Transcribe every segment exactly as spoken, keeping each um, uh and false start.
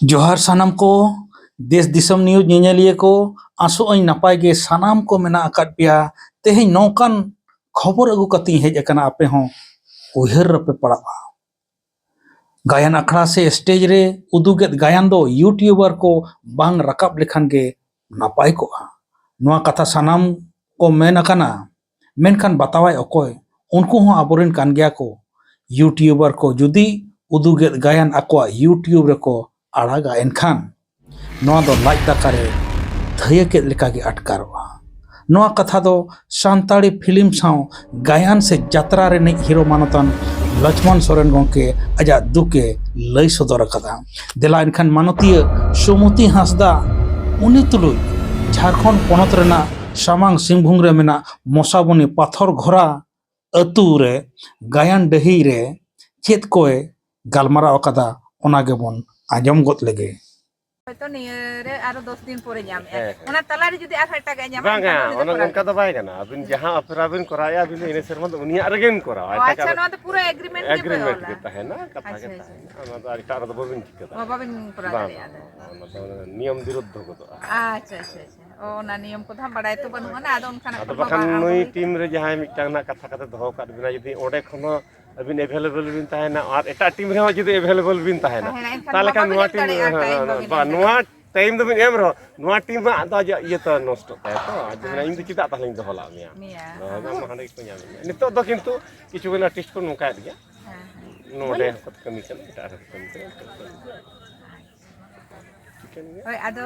ᱡᱚᱦᱟᱨ ᱥᱟᱱᱟᱢ ᱠᱚ, ᱫᱮᱥ ᱫᱤᱥᱚᱢ ᱱᱤᱭᱩᱡᱽ ᱧᱮᱧᱮᱞᱤᱭᱟᱹ ᱠᱚ, ᱟᱥᱚᱜ ᱟᱹᱧ ᱱᱟᱯᱟᱭ ᱜᱮ ᱥᱟᱱᱟᱢ ᱠᱚ ᱢᱮᱱᱟᱜ ᱟᱠᱟᱫ ᱯᱮᱭᱟ᱾ ᱛᱮᱦᱮᱧ ᱱᱚᱝᱠᱟᱱ ᱠᱷᱚᱵᱚᱨ ᱟᱹᱜᱩ ᱠᱟᱛᱮᱧ ᱦᱮᱡ ᱟᱠᱟᱱᱟ, ᱟᱯᱮ ᱦᱚᱸ ᱩᱭᱦᱟᱹᱨ ᱨᱮᱯᱮ ᱯᱟᱲᱟᱜᱼᱟ᱾ ᱜᱟᱭᱟᱱ ᱟᱠᱷᱲᱟ ᱥᱮ ᱥᱴᱮᱡᱽ ᱨᱮ ᱩᱫᱩᱜᱮᱫ ᱜᱟᱭᱟᱱ ᱫᱚ ᱭᱩᱴᱤᱭᱩᱵᱟᱨ ᱠᱚ ᱵᱟᱝ ᱨᱟᱠᱟᱵ ᱞᱮᱠᱷᱟᱱ ᱜᱮ ᱱᱟᱯᱟᱭ ᱠᱚᱜᱼᱟ᱾ ᱱᱚᱣᱟ ᱠᱟᱛᱷᱟ ᱥᱟᱱᱟᱢ ᱠᱚ ᱢᱮᱱ ᱟᱠᱟᱱᱟ, ᱢᱮᱱᱠᱷᱟᱱ ᱵᱟᱛᱟᱣᱟᱭ ᱚᱠᱚᱭ? ᱩᱱᱠᱩ ᱦᱚᱸ ᱟᱵᱚᱨᱮᱱ ᱠᱟᱱ ᱜᱮᱭᱟ ᱠᱚ᱾ ᱭᱩᱴᱤᱭᱩᱵᱟᱨ ᱠᱚ ᱡᱩᱫᱤ ᱩᱫᱩᱜᱮᱫ ᱜᱟᱭᱟᱱ ᱟᱠᱚᱣᱟᱜ ᱭᱩᱴᱤᱭᱩᱵᱽ ᱨᱮᱠᱚ ᱟᱲᱟᱜᱟ, ᱮᱱᱠᱷᱟᱱ ᱱᱚᱣᱟ ᱫᱚ ᱞᱟᱡ ᱫᱟᱠᱟ ᱨᱮ ᱛᱷᱟᱹᱭᱟᱹ ᱠᱮᱫ ᱞᱮᱠᱟᱜᱮ ᱟᱴᱠᱟᱨᱚᱜᱼᱟ᱾ ᱱᱚᱣᱟ ᱠᱟᱛᱷᱟ ᱫᱚ ᱥᱟᱱᱛᱟᱲᱤ ᱯᱷᱤᱞᱢ ᱥᱟᱶ ᱜᱟᱭᱟᱱ ᱥᱮ ᱡᱟᱛᱨᱟ ᱨᱤᱱᱤᱡ ᱦᱤᱨᱳ ᱢᱟᱱᱚᱛᱟᱱ ᱞᱚᱪᱷᱢᱚᱱ ᱥᱚᱨᱮᱱ ᱜᱚᱢᱠᱮ ᱟᱡᱟᱜ ᱫᱩᱠ ᱮ ᱞᱟᱹᱭ ᱥᱚᱫᱚᱨ ᱟᱠᱟᱫᱟ᱾ ᱫᱮᱞᱟ ᱮᱱᱠᱷᱟᱱ ᱢᱟᱱᱚᱛᱤᱭᱟᱹ ᱥᱩᱢᱚᱛᱤ ᱦᱟᱸᱥᱫᱟ, ᱩᱱᱤ ᱛᱩᱞᱩᱡ ᱡᱷᱟᱲᱠᱷᱚᱸᱰ ᱯᱚᱱᱚᱛ ᱨᱮᱱᱟᱜ ᱥᱟᱢᱟᱝ ᱥᱤᱝᱵᱷᱩᱢ ᱨᱮ ᱢᱮᱱᱟᱜ ᱢᱚᱥᱟᱵᱚᱱᱤ ᱯᱟᱛᱷᱚᱨ ᱜᱷᱚᱨᱟ ᱟᱹᱛᱩ ᱨᱮ ᱜᱟᱭᱟᱱ ᱰᱟᱹᱦᱤ ᱨᱮ ᱪᱮᱫ ᱠᱚᱭ ᱜᱟᱞᱢᱟᱨᱟᱣ ᱟᱠᱟᱫᱟ, ᱚᱱᱟ ᱜᱮᱵᱚᱱ ᱟᱸᱡᱚᱢ ᱜᱚᱫ ᱞᱮᱜᱮ᱾ ᱦᱚᱭᱛᱚ ᱱᱤᱭᱟᱹ ᱨᱮ ᱟᱨᱚ ᱫᱚᱥ ᱫᱤᱱ ᱯᱚᱨᱮ ᱧᱟᱢᱮᱜᱼᱟ᱾ ᱦᱮᱸ, ᱦᱮᱸ᱾ ᱚᱱᱟ ᱛᱟᱞᱟ ᱨᱮ ᱡᱩᱫᱤ ᱟᱨᱦᱚᱸ ᱮᱴᱟᱜᱟᱜ ᱮ ᱧᱟᱢᱟ, ᱵᱟᱝᱟ, ᱮᱱᱠᱷᱟᱱ ᱫᱚ ᱩᱱᱤ ᱫᱚ ᱚᱱᱟ ᱠᱚᱨᱟᱣ ᱚᱱᱠᱟ ᱫᱚ ᱵᱟᱭ ᱜᱟᱱᱚᱜᱼᱟ᱾ ᱟᱹᱵᱤᱱ ᱡᱟᱦᱟᱸ ᱚᱯᱷᱟᱨ ᱟᱹᱵᱤᱱ ᱠᱚᱨᱟᱣᱮᱜᱼᱟ, ᱟᱹᱵᱤᱱ ᱫᱚ ᱤᱱᱟᱹ ᱥᱮᱨᱢᱟ ᱫᱚ ᱩᱱᱤᱭᱟᱜ ᱨᱮᱜᱮᱢ ᱠᱚᱨᱟᱣᱟ, ᱚ, ᱮᱴᱟᱜᱟᱜ ᱟᱪᱪᱷᱟ, ᱫᱚ ᱱᱚᱣᱟ ᱫᱚ ᱯᱩᱨᱟᱹ ᱮᱜᱽᱨᱤᱢᱮᱱᱴ ᱜᱮ ᱯᱮ ᱮᱜᱽᱨᱤᱢᱮᱱᱴ ᱚᱞᱟ? ᱜᱮ ᱛᱟᱦᱮᱱᱟ, ᱠᱟᱛᱷᱟ ᱟᱪᱪᱷᱟ, ᱜᱮ ᱟᱪᱪᱷᱟ᱾ ᱛᱟᱦᱮᱱᱟ᱾ ᱚᱱᱟ ᱫᱚ ᱟᱨ ᱮᱴᱟᱜ ᱨᱮᱫᱚ ᱵᱟᱹᱵᱤᱱ ᱪᱤᱠᱟᱹ ᱚ, ᱫᱟᱲᱮᱭᱟᱜᱼᱟ᱾ ᱵᱟᱵᱤᱱ ᱠᱚᱨᱟᱣ ᱵᱟᱝ, ᱫᱟᱲᱮᱭᱟᱜᱼᱟ, ᱟᱫᱚ᱾ ᱚᱱᱟ ᱫᱚ ᱱᱤᱭᱚᱢ ᱵᱤᱨᱩᱫᱽᱫᱷᱚ ᱜᱚᱫᱚᱜᱼᱟ᱾ ᱟᱪᱪᱷᱟ, ᱟᱪᱪᱷᱟ, ᱟᱪᱪᱷᱟ᱾ ᱚ, ᱚᱱᱟ ᱱᱤᱭᱚᱢ ᱠᱚᱫᱚ ᱦᱟᱸᱜ ᱵᱟᱲᱟᱭ ᱛᱚ ᱵᱟᱹᱱᱩᱜ ᱟᱱᱟ, ᱟᱫᱚ ᱚᱱᱠᱟᱱᱟᱜ ᱟᱫᱚ ᱠᱚᱦᱚᱸ ᱵᱟᱠᱷᱟᱱ ᱵᱟᱝ ᱟᱬᱜᱚ ᱱᱩᱭ ᱦᱩᱭ ᱴᱤᱢ ᱠᱟᱱᱟ᱾ ᱨᱮ ᱡᱟᱦᱟᱸᱭ ᱢᱤᱫᱴᱟᱝ ᱱᱟᱜ ᱠᱟᱛᱷᱟ ᱠᱟᱛᱷᱟ ᱫᱚᱦᱚ ᱟᱠᱟᱫ ᱵᱤᱱᱟ, ᱡᱩᱫᱤ ᱚᱸᱰᱮ ᱠᱷᱚᱱ ᱦᱚᱸ ᱟᱹᱵᱤᱱ ᱮᱵᱷᱮᱞᱮᱵᱮᱞ ᱵᱤᱱ ᱛᱟᱦᱮᱱᱟ ᱟᱨ ᱮᱴᱟᱜ ᱴᱤᱢ ᱨᱮᱦᱚᱸ ᱡᱩᱫᱤ ᱮᱵᱷᱮᱞᱮᱵᱮᱞ ᱵᱤᱱ ᱛᱟᱦᱮᱱᱟ, ᱦᱮᱸ, ᱮᱱᱠᱷᱟᱱ ᱛᱟᱦᱚᱞᱮ ᱢᱟ ᱠᱷᱟᱱ ᱵᱟᱵᱤᱱ ᱱᱚᱣᱟ ᱮᱢ ᱴᱤᱢ, ᱫᱟᱲᱮᱭᱟᱜᱼᱟ, ᱦᱮᱸ, ᱴᱟᱭᱤᱢ ᱦᱮᱸ, ᱵᱟᱵᱤᱱ ᱵᱟᱝ, ᱮᱢ ᱱᱚᱣᱟ ᱫᱟᱲᱮᱭᱟᱜᱼᱟ᱾ ᱴᱟᱭᱤᱢ ᱫᱚᱵᱤᱱ ᱮᱢ ᱨᱮᱦᱚᱸ, ᱱᱚᱣᱟ ᱴᱤᱢ ᱢᱟ ᱟᱫᱚ ᱟᱡᱟᱜ ᱤᱭᱟᱹ ᱛᱚ ᱱᱚᱥᱴᱚᱜ ᱛᱟᱭᱟ ᱛᱚ, ᱟᱡ ᱫᱚ ᱢᱮᱱᱟ, ᱟᱪᱪᱷᱟ᱾ "ᱤᱧ ᱫᱚ ᱪᱮᱫᱟᱜ ᱛᱟᱦᱚᱞᱮᱧ ᱫᱚᱦᱚ ᱞᱟᱜ ᱢᱮᱭᱟ?" ᱢᱮᱭᱟ, ᱱᱚᱣᱟ ᱦᱮᱸ᱾ ᱢᱟ ᱦᱟᱸᱰᱮ ᱜᱮᱠᱚ ᱧᱟᱢᱮᱫ ᱢᱮᱭᱟ᱾ ᱱᱤᱛᱚᱜ ᱫᱚ ᱠᱤᱱᱛᱩ ᱠᱤᱪᱷᱩ ᱜᱟᱱ ᱟᱨᱴᱤᱥᱴ ᱠᱚ ᱱᱚᱝᱠᱟᱭᱮᱫ ᱜᱮᱭᱟ, ᱦᱮᱸ, ᱦᱮᱸ᱾ ᱱᱚᱰᱮ ᱦᱳᱭ᱾ ᱦᱚᱸᱠᱚ ᱠᱟᱹᱢᱤ ᱠᱟᱱᱟ, ᱮᱴᱟᱜ ᱨᱮᱦᱚᱸ ᱠᱚ ᱠᱟᱹᱢᱤ ᱠᱟᱱᱟ᱾ ᱴᱷᱤᱠᱟᱹᱱ ᱜᱮᱭᱟ᱾ ᱦᱳᱭ, ᱟᱫᱚ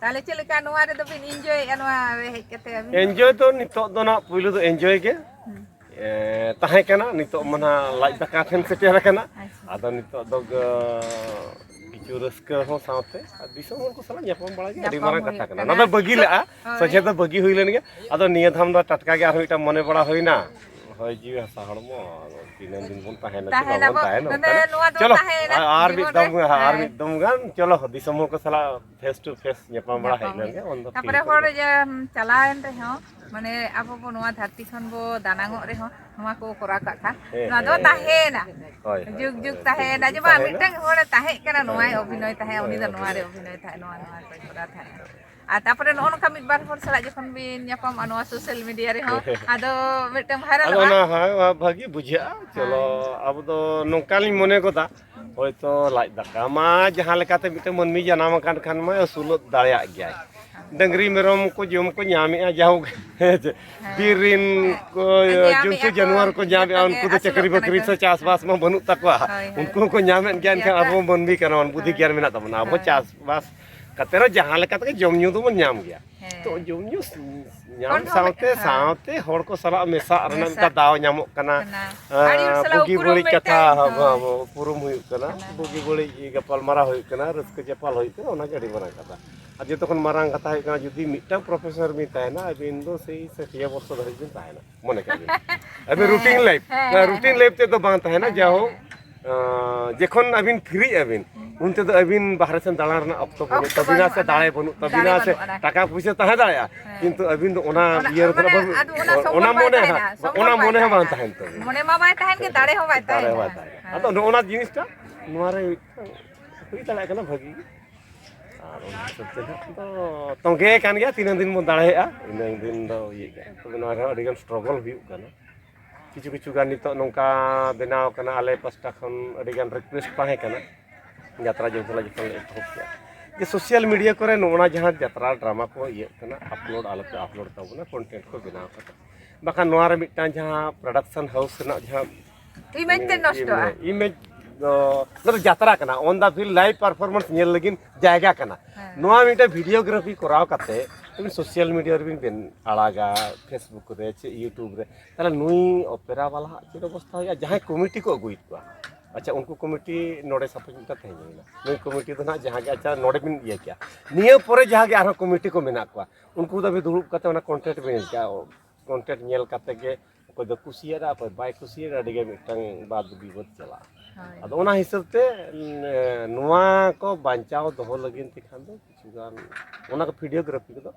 ᱛᱟᱦᱚᱞᱮ ᱪᱮᱫ ᱞᱮᱠᱟ ᱱᱚᱣᱟ ᱨᱮᱫᱚ ᱵᱤᱱ ᱤᱱᱡᱚᱭᱮᱫᱼᱟ, ᱱᱚᱣᱟ ᱨᱮ ᱦᱮᱡ ᱠᱟᱛᱮ ᱟᱹᱵᱤᱱ? ᱮᱱᱡᱚᱭ ᱫᱚ ᱱᱤᱛᱚᱜ ᱫᱚ ᱱᱟᱜ ᱯᱩᱭᱞᱩ ᱫᱚ ᱮᱱᱡᱚᱭ ᱜᱮ, ᱦᱩᱸ᱾ ᱮ, ᱛᱟᱦᱮᱸ ᱠᱟᱱᱟ, ᱱᱤᱛᱚᱜ ᱢᱟ ᱱᱟᱜ ᱞᱟᱡ ᱫᱟᱠᱟ ᱴᱷᱮᱱ ᱥᱮᱴᱮᱨ ᱟᱠᱟᱱᱟ᱾ ᱟᱪᱪᱷᱟ᱾ ᱟᱫᱚ ᱱᱤᱛᱚᱜ ᱫᱚ ᱜ-, ᱠᱤᱪᱷᱩ ᱨᱟᱹᱥᱠᱟᱹ ᱦᱚᱸ ᱥᱟᱶᱛᱮ ᱟᱨ ᱫᱤᱥᱚᱢ ᱦᱚᱲ ᱠᱚ ᱥᱟᱞᱟᱜ ᱧᱟᱯᱟᱢ ᱵᱟᱲᱟ ᱜᱮ ᱟᱹᱰᱤ ᱧᱟᱯᱟᱢ ᱢᱟᱨᱟᱝ ᱦᱩᱭᱩᱜ ᱠᱟᱛᱷᱟ ᱠᱟᱱᱟ᱾ ᱠᱟᱱᱟ᱾ ᱚᱱᱟ ᱫᱚ ᱵᱟᱹᱜᱤ ᱞᱮᱜᱼᱟ, ᱦᱳᱭ᱾ ᱥᱚᱡᱷᱮ ᱫᱚ ᱵᱟᱹᱜᱤ ᱦᱩᱭ ᱞᱮᱱ ᱜᱮ᱾ ᱟᱫᱚ ᱱᱤᱭᱟᱹ ᱫᱷᱟᱢ ᱫᱚ ᱴᱟᱴᱠᱟ ᱜᱮ ᱟᱨᱦᱚᱸ ᱢᱤᱫᱴᱟᱝ ᱢᱚᱱᱮ ᱵᱟᱲᱟ ᱦᱩᱭᱱᱟ, ᱦᱚᱭ ᱡᱤᱣᱤ ᱦᱟᱥᱟ ᱦᱚᱲᱢᱚ, ᱟᱫᱚ ᱛᱤᱱᱟᱹᱝ ᱫᱤᱱ ᱵᱚᱱ ᱛᱟᱦᱮᱱᱟ ᱥᱮ ᱛᱟᱦᱮᱱᱟ ᱵᱟᱵᱚᱱ ᱵᱚ-, ᱛᱟᱦᱮᱱᱟ, ᱱᱚᱰᱮ ᱚᱱᱠᱟᱱᱟᱜ᱾ ᱱᱚᱣᱟ ᱫᱚ ᱪᱚᱞᱚ, ᱛᱟᱦᱮᱱᱟ ᱟᱨ, ᱟᱨ ᱢᱤᱫ ᱡᱤᱵᱚᱱ ᱫᱚᱢ, ᱨᱮ᱾ ᱦᱮᱸ, ᱟᱨ ᱦᱮᱸ᱾ ᱢᱤᱫ ᱫᱚᱢ ᱜᱟᱱ, ᱪᱚᱞᱚ, ᱫᱤᱥᱚᱢ ᱦᱚᱲ ᱠᱚ ᱥᱟᱞᱟᱜ face to face ᱧᱟᱯᱟᱢ ᱵᱟᱲᱟ ᱧᱟᱯᱟᱢ ᱦᱮᱡ ᱞᱮᱱ ᱜᱮ, ᱦᱩᱭᱩᱜᱼᱟ᱾ ᱩᱱ ᱫᱚ ᱛᱟᱯᱚᱨᱮ ᱴᱷᱤᱠ ᱦᱚᱲ ᱠᱚᱜᱼᱟ᱾ ᱡᱮ, ᱩᱢ, ᱪᱟᱞᱟᱣᱮᱱ ᱨᱮᱦᱚᱸ, ᱢᱟᱱᱮ ᱟᱵᱚ ᱵᱚ ᱱᱚᱣᱟ ᱫᱷᱟᱹᱨᱛᱤ ᱠᱷᱚᱱ ᱵᱚ ᱫᱟᱱᱟᱝᱚᱜ ᱨᱮᱦᱚᱸ, ᱱᱚᱣᱟ ᱠᱚ ᱠᱚᱨᱟᱣ ᱠᱟᱜ ᱠᱷᱟᱱ, ᱦᱮᱸ, ᱱᱚᱣᱟ ᱫᱚ ᱦᱮᱸ, ᱛᱟᱦᱮᱸᱭᱮᱱᱟ᱾ ᱦᱳᱭ, ᱦᱳᱭ, ᱡᱩᱜᱽ ᱡᱩᱜᱽ ᱦᱳᱭ, ᱛᱟᱦᱮᱸᱭᱮᱱᱟ᱾ ᱡᱩᱜᱽ ᱡᱮ ᱵᱟᱝ, ᱛᱟᱦᱮᱸᱭᱮᱱᱟ᱾ ᱢᱤᱫᱴᱟᱝ ᱦᱚᱲᱮ ᱛᱟᱦᱮᱸ ᱠᱟᱱᱟ, ᱱᱚᱣᱟᱭ ᱦᱳᱭ, ᱚᱵᱷᱤᱱᱚᱭ ᱛᱟᱦᱮᱸᱫ, ᱩᱱᱤ ᱫᱚ ᱦᱳᱭ, ᱱᱚᱣᱟ ᱨᱮ ᱦᱳᱭ᱾ ᱚᱵᱷᱤᱱᱚᱭ ᱛᱟᱦᱮᱸᱫ, ᱱᱚᱣᱟ, ᱱᱚᱣᱟ ᱠᱚᱭ ᱠᱚᱨᱟᱣ ᱛᱟᱦᱮᱸᱫ᱾ ᱟᱨ ᱛᱟᱯᱚᱨᱮ ᱱᱚᱜᱼᱚ ᱱᱚᱝᱠᱟ ᱢᱤᱫ ᱵᱟᱨ ᱦᱚᱲ ᱥᱟᱞᱟᱜ ᱡᱚᱠᱷᱚᱱ ᱵᱤᱱ ᱧᱟᱯᱟᱢᱟ ᱱᱚᱣᱟ ᱥᱳᱥᱟᱞ ᱢᱤᱰᱤᱭᱟ ᱨᱮᱦᱚᱸ, ᱟᱫᱚ ᱢᱤᱫᱴᱟᱝ ᱟᱫᱚ ᱵᱷᱟᱭᱨᱟᱞᱚᱜᱼᱟ᱾ ᱚᱱᱟ, ᱦᱳᱭ, ᱚᱱᱟ ᱵᱷᱟᱹᱜᱤ ᱵᱩᱡᱷᱟᱹᱜᱼᱟ᱾ ᱪᱚᱞᱚ, ᱦᱳᱭ᱾ ᱟᱵᱚ ᱫᱚ ᱱᱚᱝᱠᱟᱞᱤᱧ ᱢᱚᱱᱮ ᱜᱚᱫᱟ, ᱦᱳᱭᱛᱳ ᱞᱟᱡ ᱫᱟᱠᱟ ᱢᱟ ᱡᱟᱦᱟᱸ ᱞᱮᱠᱟᱛᱮ ᱢᱤᱫᱴᱟᱝ ᱢᱟᱹᱱᱢᱤ ᱡᱟᱱᱟᱢ ᱟᱠᱟᱱ ᱠᱷᱟᱱ ᱢᱟ ᱟᱹᱥᱩᱞᱚᱜ ᱫᱟᱲᱮᱭᱟᱜ ᱜᱮᱭᱟᱭ᱾ ᱰᱟᱹᱝᱨᱤ ᱢᱮᱨᱚᱢ ᱠᱚ ᱡᱚᱢ ᱠᱚ ᱧᱟᱢᱮᱜᱼᱟ, ᱡᱟᱦᱳᱠ, ᱦᱮᱸ᱾ ᱵᱤᱨ ᱨᱤᱱ ᱠᱚ ᱧᱟᱢᱮᱜᱼᱟ ᱡᱚᱱᱛᱩ ᱠᱚ, ᱡᱟᱱᱣᱟᱨ ᱠᱚ ᱡᱚᱛᱚ ᱧᱟᱢᱮᱜᱼᱟ, ᱜᱮ ᱩᱱᱠᱩ ᱫᱚ ᱟᱹᱥᱩᱞᱚᱜ ᱪᱟᱹᱠᱨᱤ ᱠᱟᱱᱟ ᱵᱟᱹᱠᱨᱤ ᱠᱚ᱾ ᱥᱮ ᱪᱟᱥᱵᱟᱥ ᱢᱟ ᱵᱟᱹᱱᱩᱜ ᱛᱟᱠᱚᱣᱟ᱾ ᱦᱳᱭ, ᱦᱳᱭ᱾ ᱩᱱᱠᱩ ᱦᱚᱸᱠᱚ ᱧᱟᱢᱮᱫ ᱜᱮᱭᱟ, ᱮᱱᱠᱷᱟᱱ ᱡᱟᱛᱨᱟ᱾ ᱟᱵᱚ ᱢᱟᱹᱱᱢᱤ ᱠᱟᱱᱟ ᱵᱚᱱ, ᱵᱩᱫᱷᱤ ᱦᱳᱭ᱾ ᱜᱮᱭᱟᱱ ᱢᱮᱱᱟᱜ ᱛᱟᱵᱚᱱᱟ᱾ ᱟᱵᱚ ᱦᱳᱭ᱾ ᱪᱟᱥᱵᱟᱥ ᱠᱟᱛᱮ ᱨᱮᱦᱚᱸ ᱡᱟᱦᱟᱸ ᱞᱮᱠᱟ ᱛᱮᱜᱮ ᱡᱚᱢ ᱧᱩ ᱫᱚᱵᱚᱱ ᱧᱟᱢ ᱜᱮᱭᱟ᱾ ᱦᱮᱸ᱾ ᱛᱚ ᱡᱚᱢ ᱧᱩ ᱧᱟᱢ ᱠᱚᱱᱴᱨᱳᱞ ᱥᱟᱶᱛᱮ, ᱦᱮᱸ᱾ ᱥᱟᱶᱛᱮ ᱦᱚᱲ ᱠᱚ ᱥᱟᱞᱟᱜ ᱢᱮᱥᱟᱜ ᱨᱮᱱᱟᱜ ᱢᱮᱥᱟ᱾ ᱢᱤᱫᱴᱟᱝ ᱫᱟᱣ ᱧᱟᱢᱚᱜ ᱠᱟᱱᱟ᱾ ᱠᱟᱱᱟ᱾ ᱟᱹᱰᱤ ᱦᱚᱲ ᱟᱸ, ᱥᱟᱞᱟᱜ ᱵᱩᱜᱤ ᱩᱯᱨᱩᱢ ᱵᱟᱹᱲᱤᱡ ᱢᱤᱫᱴᱟᱝ, ᱠᱟᱛᱷᱟ, ᱦᱳᱭ᱾ ᱦᱚᱸ, ᱩᱯᱨᱩᱢ ᱦᱩᱭᱩᱜ ᱠᱟᱱᱟ, ᱠᱟᱱᱟ᱾ ᱵᱩᱜᱤ ᱵᱟᱹᱲᱤᱡ ᱜᱟᱯᱟᱞᱢᱟᱨᱟᱣ ᱦᱩᱭᱩᱜ ᱠᱟᱱᱟ, ᱨᱟᱹᱥᱠᱟᱹ ᱪᱟᱯᱟᱞ ᱦᱩᱭᱩᱜ ᱠᱟᱱᱟ, ᱚᱱᱟᱜᱮ ᱟᱹᱰᱤ ᱢᱟᱨᱟᱝ ᱠᱟᱛᱷᱟ᱾ ᱟᱨ ᱡᱚᱛᱚ ᱠᱷᱚᱱ ᱢᱟᱨᱟᱝ ᱠᱟᱛᱷᱟ ᱦᱩᱭᱩᱜ ᱠᱟᱱᱟ, ᱡᱩᱫᱤ ᱢᱤᱫᱴᱟᱝ ᱯᱨᱚᱯᱷᱮᱥᱚᱨ ᱵᱤᱱ ᱛᱟᱦᱮᱱᱟ, ᱟᱹᱵᱤᱱ ᱫᱚ ᱥᱮᱭ ᱥᱟᱹᱴᱤᱭᱟᱹ ᱵᱚᱨᱥᱚ ᱫᱷᱟᱹᱵᱤᱡ ᱵᱤᱱ ᱛᱟᱦᱮᱱᱟ, ᱢᱚᱱᱮ ᱠᱟᱜ ᱵᱤᱱ᱾ ᱟᱹᱵᱤᱱ ᱦᱮᱸ, ᱨᱩᱴᱤᱱ ᱞᱟᱭᱤᱯ, ᱦᱮᱸ, ᱦᱮᱸ, ᱨᱩᱴᱤᱱ ᱦᱮᱸ, ᱞᱟᱭᱤᱯ ᱛᱮᱫᱚ ᱵᱟᱝ ᱛᱟᱦᱮᱱᱟ, ᱦᱮᱸ, ᱡᱟᱭᱦᱳᱠ, ᱦᱮᱸ᱾ ᱟᱸ, ᱡᱚᱠᱷᱚᱱ ᱟᱹᱵᱤᱱ ᱯᱷᱨᱤᱜ ᱟᱹᱵᱤᱱ, ᱩᱱ ᱛᱮᱫᱚ ᱟᱹᱵᱤᱱ ᱵᱟᱦᱨᱮ ᱥᱮᱱ ᱫᱟᱬᱟᱱ ᱨᱮᱱᱟᱜ ᱚᱠᱛᱚ ᱵᱟᱹᱱᱩᱜ ᱚᱠᱛᱚ ᱛᱟᱹᱵᱤᱱᱟ ᱵᱟᱹᱱᱩᱜ ᱥᱮ ᱟᱱᱟ᱾ ᱫᱟᱲᱮ ᱵᱟᱹᱱᱩᱜ ᱛᱟᱹᱵᱤᱱᱟ ᱫᱟᱲᱮ ᱥᱮ ᱵᱟᱹᱱᱩᱜ ᱟᱱᱟ᱾ ᱴᱟᱠᱟ ᱯᱩᱭᱥᱟᱹ ᱛᱟᱦᱮᱸ ᱫᱟᱲᱮᱭᱟᱜᱼᱟ, ᱦᱮᱸ᱾ ᱠᱤᱱᱛᱩ ᱟᱹᱵᱤᱱ ᱫᱚ ᱚᱱᱟ ᱚᱱᱟ, ᱤᱭᱟᱹ ᱨᱮᱫᱚ ᱢᱟᱱᱮ, ᱵᱟᱹᱵᱤᱱ, ᱟᱫᱚ ᱚᱱᱟ ᱥᱚᱢᱵᱷᱚᱵ ᱚᱱᱟ ᱵᱟᱭ ᱢᱚᱱᱮ ᱦᱚᱸ ᱛᱟᱦᱮᱱᱟ, ᱦᱟᱸᱜ, ᱥᱚᱢᱵᱷᱚᱵ ᱚᱱᱟ ᱵᱟᱭ ᱢᱚᱱᱮ ᱦᱚᱸ ᱵᱟᱝ ᱛᱟᱦᱮᱱᱟ᱾ ᱛᱟᱦᱮᱱ ᱛᱟᱹᱵᱤᱱᱟ᱾ ᱢᱚᱱᱮ ᱢᱟ ᱵᱟᱭ ᱛᱟᱦᱮᱱ ᱜᱮ, ᱫᱟᱲᱮ ᱦᱚᱸ ᱵᱟᱭ ᱫᱟᱲᱮ ᱦᱚᱸ ᱛᱟᱦᱮᱱᱟ᱾ ᱵᱟᱭ ᱛᱟᱦᱮᱱᱟ᱾ ᱦᱮᱸ᱾ ᱟᱫᱚ ᱱᱚᱜᱼᱚ ᱱᱟ ᱡᱤᱱᱤᱥᱴᱟ ᱱᱚᱣᱟ ᱨᱮ ᱢᱤᱫᱴᱟᱝ ᱦᱩᱭ ᱫᱟᱲᱮᱭᱟᱜ ᱠᱟᱱᱟ ᱵᱷᱟᱹᱜᱤ ᱜᱮ᱾ ᱟᱨ ᱚᱱᱟ ᱦᱤᱥᱟᱹᱵ ᱛᱮ ᱱᱟᱦᱟᱜ ᱫᱚ ᱛᱚᱸᱜᱮ ᱠᱟᱱ ᱜᱮᱭᱟ, ᱛᱤᱱᱟᱹᱜ ᱫᱤᱱ ᱵᱚᱱ ᱫᱟᱲᱮᱭᱟᱜᱼᱟ, ᱤᱱᱟᱹᱜ ᱫᱤᱱ ᱫᱚ ᱤᱭᱟᱹᱜ ᱜᱮᱭᱟ᱾ ᱛᱚᱵᱮ ᱱᱚᱣᱟ ᱨᱮᱦᱚᱸ ᱟᱹᱰᱤᱜᱟᱱ struggle ᱦᱩᱭᱩᱜ ᱠᱟᱱᱟ᱾ ᱠᱤᱪᱷᱩ ᱠᱤᱪᱷᱩ ᱜᱟᱱ ᱱᱤᱛᱚᱜ ᱱᱚᱝᱠᱟ ᱵᱮᱱᱟᱣ ᱠᱟᱱᱟ, ᱟᱞᱮ ᱯᱟᱥᱴᱟ ᱠᱷᱚᱱ ᱟᱹᱰᱤᱜᱟᱱ request ᱛᱟᱦᱮᱸ ᱠᱟᱱᱟ, ᱡᱟᱛᱨᱟ ᱡᱚᱢ ᱥᱟᱞᱟᱜ ᱡᱚᱠᱷᱚᱱ ᱞᱮ ᱮᱛᱚᱦᱚᱵ ᱠᱮᱫᱼᱟ, ᱡᱮ social media ᱠᱚᱨᱮ ᱱᱚᱜᱼᱚ ᱱᱟ ᱡᱟᱦᱟᱸ ᱡᱟᱛᱨᱟ ᱰᱨᱟᱢᱟ ᱠᱚ ᱤᱭᱟᱹᱜ ᱠᱟᱱᱟ, upload ᱟᱞᱚᱯᱮ upload ᱛᱟᱵᱚᱱᱟ, content ᱠᱚ ᱵᱮᱱᱟᱣ ᱠᱟᱛᱮ᱾ ᱵᱟᱠᱷᱟᱱ ᱱᱚᱣᱟ ᱨᱮ ᱢᱤᱫᱴᱟᱝ ᱡᱟᱦᱟᱸ production house ᱨᱮᱱᱟᱜ ᱡᱟᱦᱟᱸ image ᱛᱮ ᱱᱚᱥᱴᱚᱜᱼᱟ᱾ Image ᱫᱚ, ᱱᱚᱣᱟ ᱫᱚ ᱡᱟᱛᱨᱟ ᱠᱟᱱᱟ, on the field live performance ᱧᱮᱞ ᱞᱟᱹᱜᱤᱫ ᱡᱟᱭᱜᱟ ᱠᱟᱱᱟ᱾ ᱦᱮᱸ᱾ ᱱᱚᱣᱟ ᱢᱤᱫᱴᱮᱱ videography ᱠᱚᱨᱟᱣ ᱠᱟᱛᱮ ᱟᱹᱵᱤᱱ social media ᱨᱮᱵᱤᱱ ᱵᱮᱱ-, ᱟᱲᱟᱜᱟ, Facebook ᱨᱮ ᱪᱮ YouTube ᱨᱮ, ᱛᱟᱦᱚᱞᱮ ᱱᱩᱭ opera ᱵᱟᱞᱟ ᱦᱟᱜ ᱪᱮᱫ ᱚᱵᱚᱥᱛᱷᱟ ᱦᱩᱭᱩᱜᱼᱟ? ᱡᱟᱦᱟᱸᱭ committee ᱠᱚ ᱟᱹᱜᱩᱭᱮᱫ ᱠᱚᱣᱟ, ᱟᱪᱪᱷᱟ, ᱩᱱᱠᱩ committee ᱱᱚᱰᱮ ᱥᱟᱯᱳᱡᱽ ᱢᱤᱫᱴᱟᱝ ᱛᱟᱦᱮᱸ ᱦᱩᱭᱱᱟ, ᱱᱩᱭ committee ᱫᱚ ᱱᱟᱦᱟᱜ ᱡᱟᱦᱟᱸ ᱜᱮ, ᱟᱪᱪᱷᱟ, ᱱᱚᱰᱮ ᱵᱤᱱ ᱤᱭᱟᱹ ᱠᱮᱜᱼᱟ, ᱱᱤᱭᱟᱹ ᱯᱚᱨᱮ ᱡᱟᱦᱟᱸ ᱜᱮ ᱟᱨᱦᱚᱸ committee ᱠᱚ ᱢᱮᱱᱟᱜ ᱠᱚᱣᱟ, ᱩᱱᱠᱩ ᱫᱚ ᱟᱹᱵᱤᱱ ᱫᱩᱲᱩᱵ ᱠᱟᱛᱮ ᱚᱱᱟ content ᱵᱤᱱ ᱧᱮᱞ ᱠᱮᱜᱼᱟ, content ᱧᱮᱞ ᱠᱟᱛᱮ ᱜᱮ ᱚᱠᱚᱭ ᱫᱚ ᱠᱩᱥᱤᱭᱟᱫᱟ, ᱚᱠᱚᱭ ᱵᱟᱭ ᱠᱩᱥᱤᱭᱟᱫᱟ, ᱟᱹᱰᱤ ᱜᱮ ᱢᱤᱫᱴᱟᱝ ᱵᱟᱫ ᱵᱤᱵᱟᱹᱫ ᱪᱟᱞᱟᱜᱼᱟ᱾ ᱦᱳᱭ᱾ ᱟᱫᱚ ᱚᱱᱟ ᱦᱤᱥᱟᱹᱵ ᱛᱮ, ᱩᱸ, ᱱᱚᱣᱟ ᱠᱚ ᱵᱟᱧᱪᱟᱣ ᱫᱚᱦᱚ ᱞᱟᱹᱜᱤᱫ ᱛᱮᱠᱷᱟᱱ ᱫᱚ ᱠᱤᱪᱷᱩ ᱜᱟᱱ ᱚᱱᱟ ᱠᱚ videography ᱠᱚᱫᱚ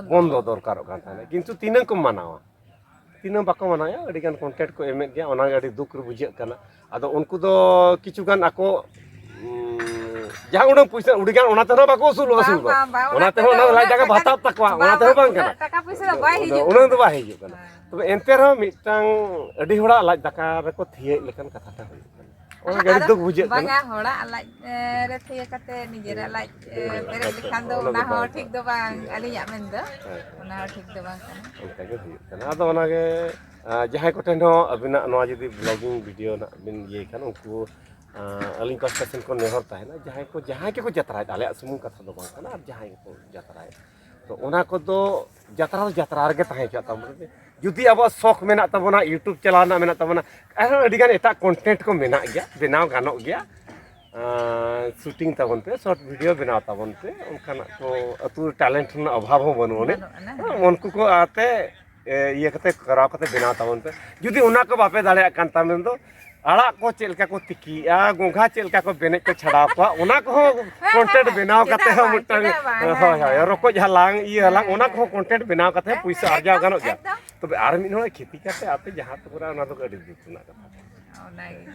ᱵᱚᱱᱫᱚ ᱫᱚᱨᱠᱟᱨᱚᱜ ᱠᱟᱱ ᱛᱟᱦᱮᱸᱫ, ᱠᱤᱱᱛᱩ ᱛᱤᱱᱟᱹᱝ ᱠᱚ ᱢᱟᱱᱟᱣᱟ? ᱛᱤᱱᱟᱹᱝ ᱵᱟᱠᱚ ᱢᱟᱱᱟᱣᱟ᱾ ᱟᱹᱰᱤ ᱜᱟᱱ ᱠᱚᱱᱴᱮᱱᱴ ᱠᱚ ᱮᱢᱮᱫ ᱜᱮᱭᱟ, ᱚᱱᱟᱜᱮ ᱟᱹᱰᱤ ᱫᱩᱠ ᱨᱮ ᱵᱩᱡᱷᱟᱹᱜ ᱠᱟᱱᱟ᱾ ᱟᱫᱚ ᱩᱱᱠᱩ ᱫᱚ ᱠᱤᱪᱷᱩ ᱜᱟᱱ ᱟᱠᱚ ᱩᱸ, ᱡᱟᱦᱟᱸ ᱩᱰᱟᱹᱝ ᱯᱩᱭᱥᱟᱹ ᱩᱰᱤ ᱜᱟᱱ, ᱚᱱᱟ ᱛᱮᱦᱚᱸ ᱵᱟᱠᱚ ᱟᱹᱥᱩᱞᱚᱜ, ᱟᱹᱥᱩᱞ ᱫᱚ᱾ ᱵᱟᱝ, ᱵᱟᱝ, ᱚᱱᱟ ᱛᱮᱦᱚᱸ ᱚᱱᱟ ᱫᱚ ᱞᱟᱡ ᱫᱟᱠᱟ ᱩᱱᱟᱹᱜ ᱵᱷᱟᱛᱟᱣ ᱛᱟᱠᱚᱣᱟ, ᱚᱱᱟ ᱛᱮᱦᱚᱸ ᱵᱟᱝ ᱠᱟᱱᱟ᱾ ᱴᱟᱠᱟ ᱯᱩᱭᱥᱟᱹ ᱫᱚ ᱵᱟᱭ ᱦᱤᱡᱩᱜ ᱩᱱᱟᱹᱝ ᱫᱚ ᱠᱟᱱᱟ᱾ ᱵᱟᱭ ᱦᱤᱡᱩᱜ ᱠᱟᱱᱟ᱾ ᱦᱮᱸ᱾ ᱛᱚᱵᱮ ᱮᱱᱛᱮ ᱨᱮᱦᱚᱸ ᱢᱤᱫᱴᱟᱝ ᱟᱹᱰᱤ ᱦᱚᱲᱟᱜ ᱞᱟᱡ ᱫᱟᱠᱟ ᱨᱮᱠᱚ ᱛᱷᱤᱭᱟᱹᱭᱮᱫ ᱞᱮᱠᱟᱱ ᱠᱟᱛᱷᱟ ᱴᱟᱜ ᱦᱩᱭᱩᱜ ᱠᱟᱱᱟ᱾ ᱚᱱᱟ ᱜᱮ ᱟᱹᱰᱤ ᱟᱫᱚ ᱫᱩᱠ ᱵᱩᱡᱷᱟᱹᱜ ᱠᱟᱱᱟ᱾ ᱵᱟᱝᱟ, ᱦᱚᱲᱟᱜ ᱞᱟᱡ, ᱮ, ᱨᱮ ᱛᱷᱤᱭᱟᱹ ᱠᱟᱛᱮ ᱱᱤᱡᱮᱨᱟᱜ ᱞᱟᱡ, ᱮ, ᱦᱮᱸ, ᱯᱮᱨᱮᱡ ᱞᱮᱠᱷᱟᱱ ᱫᱚ ᱚᱱᱟ ᱚᱱᱟ ᱫᱚ ᱦᱚᱸ ᱵᱟᱝ ᱴᱷᱤᱠ ᱫᱚ ᱵᱟᱝ, ᱴᱷᱤᱠ᱾ ᱟᱹᱞᱤᱧᱟᱜ ᱢᱮᱱ ᱫᱚ᱾ ᱦᱮᱸ᱾ ᱚᱱᱟ ᱦᱚᱸ ᱴᱷᱤᱠ ᱫᱚ ᱵᱟᱝ ᱠᱟᱱᱟ᱾ ᱚᱱᱠᱟ ᱜᱮ ᱦᱩᱭᱩᱜ ᱠᱟᱱᱟ᱾ ᱟᱫᱚ ᱚᱱᱟᱜᱮ, ᱟ, ᱡᱟᱦᱟᱸᱭ ᱠᱚᱴᱷᱮᱱ ᱦᱚᱸ ᱟᱹᱵᱤᱱᱟᱜ ᱱᱚᱣᱟ ᱡᱩᱫᱤ ᱵᱞᱚᱜᱤᱝ ᱵᱷᱤᱰᱤᱭᱳ ᱨᱮᱱᱟᱜ ᱵᱤᱱ ᱤᱭᱟᱹᱭ ᱠᱷᱟᱱ, ᱩᱱᱠᱩ, ᱟ, ᱟᱹᱞᱤᱧ ᱯᱟᱥᱴᱟ ᱥᱮᱱ ᱠᱷᱚᱱ ᱱᱮᱦᱚᱨ ᱛᱟᱦᱮᱱᱟ, ᱡᱟᱦᱟᱸᱭ ᱠᱚ, ᱡᱟᱦᱟᱸᱭ ᱜᱮᱠᱚ ᱡᱟᱛᱨᱟᱭᱮᱫ, ᱟᱞᱮᱭᱟᱜ ᱥᱩᱢᱩᱝ ᱠᱟᱛᱷᱟ ᱫᱚ ᱵᱟᱝ ᱠᱟᱱᱟ, ᱟᱨ ᱡᱟᱦᱟᱸᱭ ᱜᱮᱠᱚ ᱡᱟᱛᱨᱟᱭᱮᱫ, ᱛᱚ ᱚᱱᱟ ᱠᱚᱫᱚ ᱡᱟᱛᱨᱟ ᱫᱚ ᱡᱟᱛᱨᱟ ᱨᱮᱜᱮ ᱛᱟᱦᱮᱸ ᱦᱚᱪᱚᱣᱟᱜ ᱛᱟᱵᱚᱱ ᱯᱮ᱾ ᱡᱩᱫᱤ ᱟᱵᱚᱣᱟᱜ ᱥᱚᱠ ᱢᱮᱱᱟᱜ ᱛᱟᱵᱚᱱᱟ, YouTube ᱪᱟᱞᱟᱣ ᱨᱮᱱᱟᱜ ᱢᱮᱱᱟᱜ ᱛᱟᱵᱚᱱᱟ, ᱟᱨᱦᱚᱸ ᱟᱹᱰᱤᱜᱟᱱ ᱮᱴᱟᱜ ᱠᱚᱱᱴᱮᱱᱴ ᱠᱚ ᱢᱮᱱᱟᱜ ᱜᱮᱭᱟ, ᱵᱮᱱᱟᱣ ᱜᱟᱱᱚᱜ ᱜᱮᱭᱟ᱾ ᱟᱸ, ᱥᱩᱴᱤᱝ ᱛᱟᱵᱚᱱ ᱯᱮ, ᱥᱚᱨᱴ ᱵᱷᱤᱰᱤᱭᱳ ᱵᱮᱱᱟᱣ ᱛᱟᱵᱚᱱ ᱯᱮ, ᱚᱱᱠᱟᱱᱟᱜ ᱠᱚ ᱟᱹᱛᱩ ᱨᱮ ᱴᱮᱞᱮᱱᱴ ᱨᱮᱱᱟᱜ ᱚᱵᱷᱟᱵᱽ ᱦᱚᱸ ᱵᱟᱹᱱᱩᱜ ᱟᱹᱱᱤᱡ᱾ ᱵᱟᱹᱱᱩᱜ ᱟᱱᱟ᱾ ᱦᱮᱸ, ᱩᱱᱠᱩ ᱠᱚ ᱟᱛᱮ, ᱮ, ᱤᱭᱟᱹ ᱠᱟᱛᱮ, ᱠᱚᱨᱟᱣ ᱠᱟᱛᱮ ᱵᱮᱱᱟᱣ ᱛᱟᱵᱚᱱ ᱯᱮ᱾ ᱡᱩᱫᱤ ᱚᱱᱟ ᱠᱚ ᱵᱟᱯᱮ ᱫᱟᱲᱮᱭᱟᱜ ᱠᱟᱱ ᱛᱟᱵᱚᱱ ᱫᱚ, ᱟᱲᱟᱜ ᱠᱚ ᱪᱮᱫ ᱞᱮᱠᱟ ᱠᱚ ᱛᱤᱠᱤᱭᱮᱜᱼᱟ, ᱜᱚᱸᱜᱷᱟ ᱪᱮᱫ ᱞᱮᱠᱟ ᱠᱚ ᱵᱮᱱᱮᱡ ᱠᱚ ᱪᱷᱟᱰᱟᱣ ᱠᱚᱣᱟ, ᱚᱱᱟ ᱠᱚᱦᱚᱸ ᱦᱮᱸ, ᱦᱮᱸ, ᱠᱚᱱᱴᱮᱱᱴ ᱦᱮᱸ᱾ ᱵᱮᱱᱟᱣ ᱪᱮᱫᱟᱜ ᱠᱟᱛᱮ ᱦᱚᱸ ᱵᱟᱝ, ᱢᱤᱫᱴᱟᱝ, ᱪᱮᱫᱟᱜ ᱵᱟᱝ? ᱦᱳᱭ, ᱦᱮᱸ, ᱦᱳᱭ, ᱦᱮᱸ᱾ ᱨᱚᱠᱚᱡ ᱦᱟᱞᱟᱝ, ᱤᱭᱟᱹ ᱦᱟᱞᱟᱝ, ᱦᱮᱸ, ᱚᱱᱟ ᱦᱮᱸ᱾ ᱠᱚᱦᱚᱸ ᱠᱚᱱᱴᱮᱱᱴ ᱵᱮᱱᱟᱣ ᱠᱟᱛᱮ ᱦᱮᱸ, ᱯᱩᱭᱥᱟᱹ ᱦᱮᱸ, ᱟᱨᱡᱟᱣ ᱮᱠᱫᱚᱢ, ᱜᱟᱱᱚᱜ ᱜᱮᱭᱟ᱾ ᱮᱠᱫᱚᱢ᱾ ᱛᱚᱵᱮ ᱟᱨ ᱢᱤᱫ ᱦᱚᱲᱟᱜ ᱠᱷᱮᱛᱤ ᱠᱟᱛᱮ ᱟᱯᱮ ᱡᱟᱦᱟᱸ ᱯᱮ ᱠᱚᱨᱟᱣᱟ, ᱚᱱᱟ ᱫᱚ ᱟᱹᱰᱤ ᱫᱩᱠ ᱨᱮᱱᱟᱜ ᱠᱟᱛᱷᱟ ᱠᱟᱱᱟ᱾ ᱚᱱᱟᱜᱮ᱾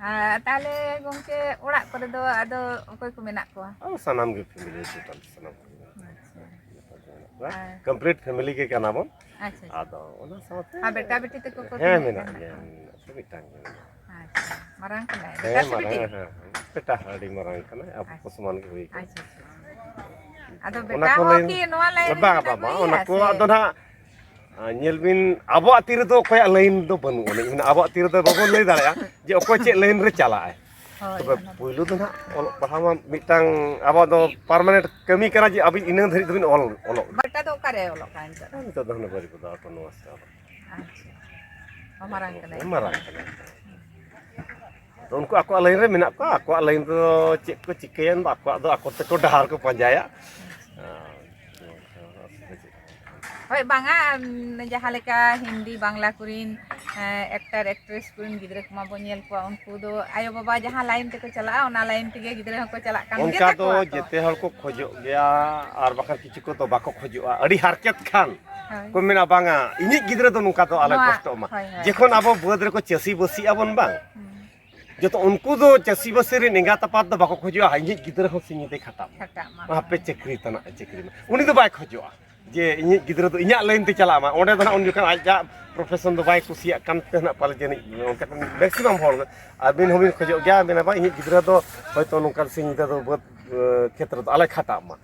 ᱟᱨ ᱛᱟᱦᱚᱞᱮ ᱜᱚᱢᱠᱮ, ᱚᱲᱟᱜ ᱠᱚᱨᱮ ᱫᱚ ᱟᱫᱚ ᱚᱠᱚᱭ ᱠᱚ ᱢᱮᱱᱟᱜ ᱠᱚᱣᱟ? ᱟᱨ ᱥᱟᱱᱟᱢ ᱜᱮ ᱯᱷᱮᱢᱤᱞᱤ ᱴᱳᱴᱟᱞ ᱥᱟᱱᱟᱢ ᱠᱚᱜᱮ᱾ ᱟᱪᱪᱷᱟ᱾ ᱡᱚᱛᱚ ᱜᱮ ᱢᱮᱱᱟᱜ ᱠᱚᱣᱟ᱾ ᱟᱨ ᱠᱚᱢᱯᱞᱤᱴ ᱯᱷᱮᱢᱤᱞᱤ ᱜᱮ ᱠᱟᱱᱟ ᱵᱚᱱ᱾ ᱟᱪᱪᱷᱟ, ᱟᱪᱪᱷᱟ᱾ ᱟᱫᱚ ᱚᱱᱟ ᱥᱟᱶᱛᱮ ᱟᱨ ᱵᱮᱴᱟ ᱵᱤᱴᱤ ᱛᱟᱠᱚ ᱠᱚ ᱦᱮᱸ, ᱛᱤᱱᱟᱹᱜ ᱢᱮᱱᱟᱜ ᱜᱟᱱ ᱜᱮᱭᱟ, ᱢᱮᱱᱟᱜ ᱠᱚᱣᱟ? ᱢᱮᱱᱟᱜ ᱠᱚᱣᱟ, ᱢᱤᱫᱴᱟᱝ ᱜᱮ ᱢᱮᱱᱟᱜᱼᱟ᱾ ᱟᱪᱪᱷᱟ᱾ ᱢᱟᱨᱟᱝ ᱠᱟᱱᱟᱭ? ᱦᱮᱸ, ᱵᱮᱴᱟ ᱥᱮ ᱢᱟᱨᱟᱝ, ᱵᱤᱴᱤ? ᱦᱮᱸ, ᱦᱮᱸ᱾ ᱵᱮᱴᱟ ᱟᱹᱰᱤ ᱢᱟᱨᱟᱝ ᱠᱟᱱᱟᱭ, ᱟᱵᱚ ᱠᱚ ᱟᱪᱪᱷᱟ᱾ ᱥᱚᱢᱟᱱ ᱜᱮ ᱦᱩᱭ ᱠᱟᱱᱟ᱾ ᱟᱪᱪᱷᱟ, ᱟᱪᱪᱷᱟ᱾ ᱟᱫᱚ ᱚᱱᱟ ᱵᱮᱴᱟ ᱠᱚ ᱦᱚᱸ ᱞᱟᱹᱭᱤᱱ ᱠᱤ ᱱᱚᱣᱟ ᱞᱟᱭᱤᱱ ᱨᱮ ᱵᱟᱝ, ᱢᱮᱱᱟᱜ ᱵᱟᱝ, ᱵᱟᱝ, ᱠᱚᱜᱮᱭᱟ ᱚᱱᱟ ᱠᱚ ᱥᱮ? ᱟᱫᱚ ᱱᱟᱦᱟᱜ ᱟᱨ ᱧᱮᱞ ᱵᱤᱱ, ᱟᱵᱚᱣᱟᱜ ᱛᱤ ᱨᱮᱫᱚ ᱚᱠᱚᱭᱟᱜ ᱞᱟᱭᱤᱱ ᱫᱚ ᱵᱟᱹᱱᱩᱜ ᱟᱹᱱᱤᱡ, ᱢᱟᱱᱮ ᱟᱵᱚᱣᱟᱜ ᱛᱤ ᱨᱮᱫᱚ ᱵᱟᱵᱚᱱ ᱞᱟᱹᱭ ᱫᱟᱲᱮᱭᱟᱜᱼᱟ ᱡᱮ ᱚᱠᱚᱭ ᱪᱮᱫ ᱞᱟᱭᱤᱱ ᱨᱮ ᱪᱟᱞᱟᱜᱼᱟᱭ᱾ ᱦᱳᱭ, ᱛᱚᱵᱮ ᱚᱱᱟ ᱫᱚ᱾ ᱯᱩᱭᱞᱩ ᱫᱚ ᱱᱟᱦᱟᱜ ᱚᱞᱚᱜ ᱯᱟᱲᱦᱟᱣ ᱢᱟ ᱢᱤᱫᱴᱟᱝ ᱟᱵᱚᱣᱟᱜ ᱫᱚ ᱯᱟᱨᱢᱟᱱᱮᱱᱴ ᱠᱟᱹᱢᱤ ᱠᱟᱱᱟ ᱡᱮ ᱟᱹᱵᱤᱱ ᱤᱱᱟᱹ ᱫᱷᱟᱹᱨᱤᱡ ᱫᱚᱵᱤᱱ ᱚᱞ, ᱚᱞᱚᱜ ᱜᱮ᱾ ᱵᱮᱴᱟ ᱫᱚ ᱚᱠᱟᱨᱮ ᱚᱞᱚᱜ ᱠᱟᱱᱟᱭ ᱱᱤᱛᱚᱜ ᱫᱚ? ᱱᱤᱛᱚᱜ ᱫᱚ ᱦᱟᱱᱮ ᱵᱟᱹᱨᱤᱯᱟᱫᱟ ᱚᱴᱳᱱᱳᱢᱟᱥ ᱨᱮ ᱚᱞᱚᱜ ᱠᱟᱱᱟᱭ᱾ ᱟᱪᱪᱷᱟ᱾ ᱚ, ᱢᱟᱨᱟᱝ ᱠᱟᱱᱟᱭ᱾ ᱢᱟᱨᱟᱝ ᱠᱟᱱᱟᱭ᱾ ᱛᱚ ᱩᱱᱠᱩ ᱟᱠᱚᱣᱟᱜ ᱞᱟᱭᱤᱱ ᱨᱮ ᱢᱮᱱᱟᱜ ᱠᱚᱣᱟ, ᱟᱠᱚᱣᱟᱜ ᱞᱟᱭᱤᱱ ᱨᱮᱫᱚ ᱪᱮᱫ ᱠᱚ ᱪᱤᱠᱟᱹᱭᱟ, ᱟᱠᱚᱣᱟᱜ ᱫᱚ ᱟᱠᱚ ᱛᱮᱠᱚ ᱰᱟᱦᱟᱨ ᱠᱚ ᱯᱟᱸᱡᱟᱭᱟ᱾ ᱦᱳᱭ, ᱵᱟᱝᱟ, ᱩᱢ, ᱡᱟᱦᱟᱸ ᱞᱮᱠᱟ ᱦᱤᱱᱫᱤ, ᱵᱟᱝᱞᱟ ᱠᱚᱨᱮᱱ, ᱮᱠᱴᱟᱨ ᱮᱠᱴᱨᱮᱥ ᱠᱚᱨᱮᱱ ᱜᱤᱫᱽᱨᱟᱹ ᱠᱚᱢᱟ ᱵᱚᱱ ᱧᱮᱞ ᱠᱚᱣᱟ, ᱩᱱᱠᱩ ᱫᱚ ᱟᱭᱳᱼᱵᱟᱵᱟ ᱡᱟᱦᱟᱸ ᱞᱟᱭᱤᱱ ᱛᱮᱠᱚ ᱪᱟᱞᱟᱜᱼᱟ, ᱚᱱᱟ ᱞᱟᱭᱤᱱ ᱛᱮᱜᱮ ᱜᱤᱫᱽᱨᱟᱹ ᱦᱚᱸᱠᱚ ᱪᱟᱞᱟᱜ ᱠᱟᱱ ᱚᱱᱠᱟ ᱜᱮᱛᱟ ᱫᱚ ᱠᱚᱣᱟ ᱛᱚ᱾ ᱡᱮᱛᱮ ᱦᱚᱲ ᱠᱚ ᱠᱷᱚᱡᱚᱜ ᱜᱮᱭᱟ, ᱟᱨ ᱵᱟᱠᱷᱟᱱ ᱠᱤᱪᱷᱩ ᱠᱚᱫᱚ ᱵᱟᱠᱚ ᱠᱷᱚᱡᱚᱜᱼᱟ, ᱟᱹᱰᱤ ᱦᱟᱨᱠᱮᱛ ᱠᱷᱟᱱ ᱦᱳᱭ᱾ ᱠᱚ ᱢᱮᱱᱟ, "ᱵᱟᱝᱟ, ᱤᱧᱤᱡ ᱜᱤᱫᱽᱨᱟᱹ ᱫᱚ ᱱᱚᱝᱠᱟ ᱫᱚ ᱟᱞᱮ ᱱᱚᱣᱟ, ᱠᱚᱥᱴᱚᱜ ᱢᱟ᱾" ᱦᱳᱭ, ᱦᱳᱭ᱾ ᱡᱚᱠᱷᱚᱱ ᱟᱵᱚ ᱵᱟᱹᱫᱽ ᱨᱮᱠᱚ ᱪᱟᱹᱥᱤ ᱵᱟᱹᱥᱤᱜ ᱟᱵᱚᱱ ᱵᱟᱝ, ᱦᱩᱸ᱾ ᱡᱚᱛᱚ ᱩᱱᱠᱩ ᱫᱚ ᱪᱟᱹᱥᱤ ᱵᱟᱹᱥᱤ ᱨᱮᱱ ᱮᱸᱜᱟᱛ ᱟᱯᱟᱛ ᱫᱚ ᱵᱟᱠᱚ ᱠᱷᱚᱡᱚᱜᱼᱟ, "ᱤᱧᱤᱡ ᱜᱤᱫᱽᱨᱟᱹ ᱦᱚᱸ ᱥᱤᱧ ᱧᱤᱫᱟᱹᱭ ᱠᱷᱟᱴᱟᱜ ᱢᱟ, ᱠᱷᱟᱴᱟᱜ ᱢᱟ᱾ ᱦᱟᱯᱮ ᱪᱟᱹᱠᱨᱤ ᱛᱟᱱᱟᱜ ᱮ ᱪᱟᱹᱠᱨᱤ ᱢᱟ", ᱩᱱᱤ ᱫᱚ ᱵᱟᱭ ᱠᱷᱚᱡᱚᱜᱼᱟ᱾ ᱡᱮ ᱤᱧᱤᱡ ᱜᱤᱫᱽᱨᱟᱹ ᱫᱚ ᱤᱧᱟᱹᱜ ᱞᱟᱭᱤᱱ ᱛᱮ ᱪᱟᱞᱟᱜ ᱢᱟ, ᱚᱸᱰᱮ ᱫᱚ ᱱᱟᱜ ᱩᱱ ᱡᱚᱠᱷᱚᱱ ᱟᱡᱟᱜ ᱯᱨᱚᱯᱷᱮᱥᱚᱱ ᱫᱚ ᱵᱟᱭ ᱠᱩᱥᱤᱭᱟᱜ ᱠᱟᱱ ᱛᱮ ᱱᱟᱜ ᱯᱟᱞᱮ ᱡᱟᱹᱱᱤᱡ ᱚᱱᱠᱟ ᱠᱷᱟᱱ ᱢᱮᱠᱥᱤᱢᱟᱢ ᱦᱚᱲ ᱜᱮ ᱟᱹᱵᱤᱱ ᱦᱚᱸᱵᱤᱱ ᱠᱷᱚᱡᱚᱜ ᱜᱮᱭᱟ, ᱢᱮᱱᱟ ᱵᱟ ᱤᱧᱤᱡ ᱜᱤᱫᱽᱨᱟᱹ ᱫᱚ ᱦᱚᱭᱛᱳ ᱱᱚᱝᱠᱟᱱ ᱥᱤᱧ ᱧᱤᱫᱟᱹ ᱫᱚ ᱵᱟᱹᱫᱽ ᱠᱷᱮᱛ ᱨᱮᱫᱚ ᱟᱞᱚᱭ ᱠᱷᱟᱴᱟᱜ ᱢᱟ,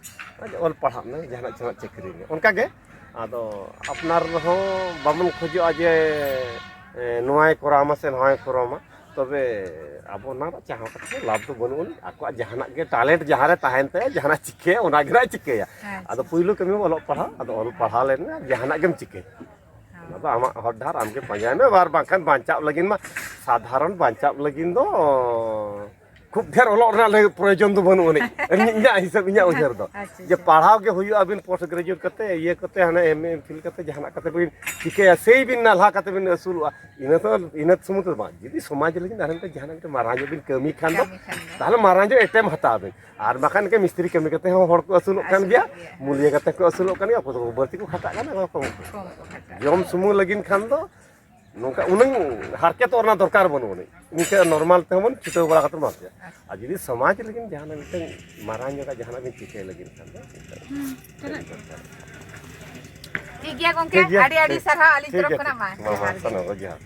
ᱚᱞ ᱯᱟᱲᱦᱟᱜ ᱢᱮ, ᱡᱟᱦᱟᱱᱟᱜ ᱡᱟᱦᱟᱱᱟᱜ ᱪᱟᱹᱠᱨᱤ ᱢᱮ, ᱚᱱᱠᱟ ᱜᱮ᱾ ᱟᱫᱚ ᱟᱯᱱᱟᱨ ᱦᱚᱸ ᱵᱟᱵᱚᱱ ᱠᱷᱚᱡᱚᱜᱼᱟ ᱡᱮ ᱮ, ᱱᱚᱣᱟᱭ ᱠᱚᱨᱟᱣ ᱢᱟ ᱥᱮ ᱱᱚᱣᱟᱭ ᱠᱚᱨᱟᱣ ᱢᱟ, ᱛᱚᱵᱮ ᱟᱵᱚ ᱚᱱᱟ ᱪᱟᱦᱟᱣ ᱠᱟᱛᱮ ᱞᱟᱵᱷ ᱫᱚ ᱵᱟᱹᱱᱩᱜ ᱟᱹᱱᱤᱡ᱾ ᱟᱠᱚᱣᱟᱜ ᱡᱟᱦᱟᱱᱟᱜ ᱜᱮ ᱴᱮᱞᱮᱱᱴ ᱡᱟᱦᱟᱸ ᱨᱮ ᱛᱟᱦᱮᱱ ᱛᱟᱭᱟ, ᱡᱟᱦᱟᱱᱟᱜ ᱪᱤᱠᱟᱹᱭᱟ, ᱚᱱᱟ ᱜᱮ ᱱᱟᱜ ᱪᱤᱠᱟᱹᱭᱟ᱾ ᱟᱪᱪᱷᱟ᱾ ᱟᱫᱚ ᱯᱩᱭᱞᱩ ᱠᱟᱹᱢᱤ ᱢᱟ ᱚᱞᱚᱜ ᱯᱟᱲᱦᱟᱣ, ᱟᱫᱚ ᱚᱞ ᱯᱟᱲᱦᱟᱣ ᱞᱮᱱ ᱢᱮ, ᱡᱟᱦᱟᱱᱟᱜ ᱜᱮᱢ ᱪᱤᱠᱟᱹᱭ᱾ ᱦᱚᱸ᱾ ᱚᱱᱟ ᱫᱚ ᱟᱢᱟᱜ ᱦᱚᱨ ᱰᱟᱦᱟᱨ ᱟᱢ ᱜᱮ ᱯᱟᱸᱡᱟᱭ ᱢᱮ, ᱟᱨ ᱵᱟᱝᱠᱷᱟᱱ ᱵᱟᱧᱪᱟᱣ ᱞᱟᱹᱜᱤᱫ ᱢᱟ, ᱥᱟᱫᱷᱟᱨᱚᱱ ᱵᱟᱧᱪᱟᱣ ᱞᱟᱹᱜᱤᱫ ᱫᱚ ᱠᱷᱩᱵ ᱰᱷᱮᱨ ᱚᱞᱚᱜ ᱨᱮᱱᱟᱜ ᱞᱟᱹᱜᱤᱫ ᱯᱨᱚᱭᱳᱡᱚᱱ ᱫᱚ ᱵᱟᱹᱱᱩᱜ ᱟᱹᱱᱤᱡ᱾ ᱤᱧᱟᱹᱜ ᱦᱤᱥᱟᱹᱵ, ᱤᱧᱟᱹᱜ ᱩᱭᱦᱟᱹᱨ ᱫᱚ᱾ ᱟᱪᱪᱷᱟ, ᱡᱮ ᱟᱪᱪᱷᱟ᱾ ᱯᱟᱲᱦᱟᱣ ᱜᱮ ᱦᱩᱭᱩᱜᱼᱟ, ᱟᱹᱵᱤᱱ ᱯᱳᱥᱴ ᱜᱨᱮᱡᱩᱭᱮᱴ ᱠᱟᱛᱮ, ᱤᱭᱟᱹ ᱠᱟᱛᱮ, ᱦᱟᱱᱮ ᱮᱢ ᱮ, ᱮᱢ ᱯᱷᱤᱞ ᱠᱟᱛᱮ ᱡᱟᱦᱟᱱᱟᱜ ᱠᱟᱛᱮ ᱵᱤᱱ ᱪᱤᱠᱟᱹᱭᱟ, ᱥᱮᱭ ᱵᱤᱱ ᱱᱟᱞᱦᱟ ᱠᱟᱛᱮ ᱵᱤᱱ ᱟᱹᱥᱩᱞᱚᱜᱼᱟ᱾ ᱤᱱᱟᱹ ᱫᱚ, ᱤᱱᱟᱹ ᱥᱩᱢᱩᱝ ᱛᱮᱫᱚ ᱵᱟᱝ, ᱡᱩᱫᱤ ᱥᱚᱢᱟᱡᱽ ᱞᱟᱹᱜᱤᱫ ᱟᱨ ᱢᱤᱫᱴᱮᱱ ᱡᱟᱦᱟᱱᱟᱜ ᱢᱤᱫᱴᱮᱱ ᱢᱟᱨᱟᱝ ᱧᱚᱜ ᱵᱤᱱ ᱠᱟᱹᱢᱤ ᱠᱷᱟᱱ ᱫᱚ, ᱠᱟᱹᱢᱤ ᱠᱷᱟᱱ ᱫᱚ᱾ ᱛᱟᱦᱚᱞᱮ ᱢᱟᱨᱟᱝ ᱧᱚᱜ ᱮᱴᱮᱢ ᱦᱟᱛᱟᱣ ᱵᱤᱱ᱾ ᱟᱨ ᱵᱟᱠᱷᱟᱱ ᱜᱮ ᱢᱤᱥᱛᱨᱤ ᱠᱟᱹᱢᱤ ᱠᱟᱛᱮ ᱦᱚᱸ ᱦᱚᱲ ᱠᱚ ᱟᱹᱥᱩᱞᱚᱜ ᱠᱟᱱ ᱜᱮᱭᱟ, ᱟᱹᱥᱩᱞᱚᱜ ᱜᱮᱭᱟ᱾ ᱢᱩᱞᱤᱭᱟᱹ ᱠᱟᱛᱮ ᱠᱚ ᱟᱹᱥᱩᱞᱚᱜ ᱠᱟᱱ ᱜᱮᱭᱟ, ᱚᱠᱚᱭ ᱫᱚ ᱵᱟᱹᱲᱛᱤ ᱠᱚ ᱠᱷᱟᱴᱟᱜ ᱠᱟᱱᱟ, ᱚᱠᱚᱭ ᱠᱚ ᱠᱚᱢ ᱠᱚ᱾ ᱠᱚᱢ ᱠᱚ ᱠᱷᱟᱴᱟᱜ ᱡᱚᱢ ᱠᱟᱱᱟ᱾ ᱥᱩᱢᱩᱝ ᱞᱟᱹᱜᱤᱫ ᱠᱷᱟᱱ ᱫᱚ ᱱᱚᱝᱠᱟ ᱩᱱᱟᱹᱝ ᱦᱟᱨᱠᱮᱛᱚᱜ ᱨᱮᱱᱟᱜ ᱫᱚᱨᱠᱟᱨ ᱵᱟᱹᱱᱩᱜ ᱟᱹᱱᱤᱡ᱾ ᱤᱱᱠᱟᱹ ᱱᱚᱨᱢᱟᱞ ᱛᱮᱦᱚᱸ ᱵᱚᱱ ᱪᱷᱩᱴᱟᱹᱣ ᱵᱟᱲᱟ ᱠᱟᱛᱮ ᱵᱚᱱ ᱦᱟᱨᱠᱮᱛ᱾ ᱟᱨ ᱡᱩᱫᱤ ᱥᱚᱢᱟᱡᱽ ᱞᱟᱹᱜᱤᱫ ᱡᱟᱦᱟᱱᱟᱜ ᱢᱤᱫᱴᱟᱝ ᱢᱟᱨᱟᱝ ᱧᱚᱜᱟᱜ ᱡᱟᱦᱟᱱᱟᱜ ᱵᱤᱱ ᱪᱤᱠᱟᱹᱭ ᱞᱟᱹᱜᱤᱫ ᱠᱷᱟᱱ ᱫᱚ, ᱦᱩᱸ, ᱪᱟᱞᱟᱜ ᱠᱟᱱᱟ᱾ ᱴᱷᱤᱠ ᱜᱮᱭᱟ ᱜᱚᱝᱠᱮ, ᱴᱷᱤᱠ ᱜᱮᱭᱟ, ᱟᱹᱰᱤ ᱟᱹᱰᱤ ᱴᱷᱤᱠ᱾ ᱥᱟᱨᱦᱟᱣ ᱟᱹᱞᱤᱧ ᱴᱷᱤᱠ ᱛᱚᱨᱚᱯ ᱜᱮᱭᱟ, ᱠᱷᱚᱱᱟᱜ ᱴᱷᱤᱠ᱾ ᱢᱟ, ᱢᱟ, ᱢᱟ, ᱡᱚᱦᱟᱨ ᱜᱮ᱾ ᱥᱟᱱᱟᱢ ᱠᱚ ᱡᱚᱦᱟᱨ᱾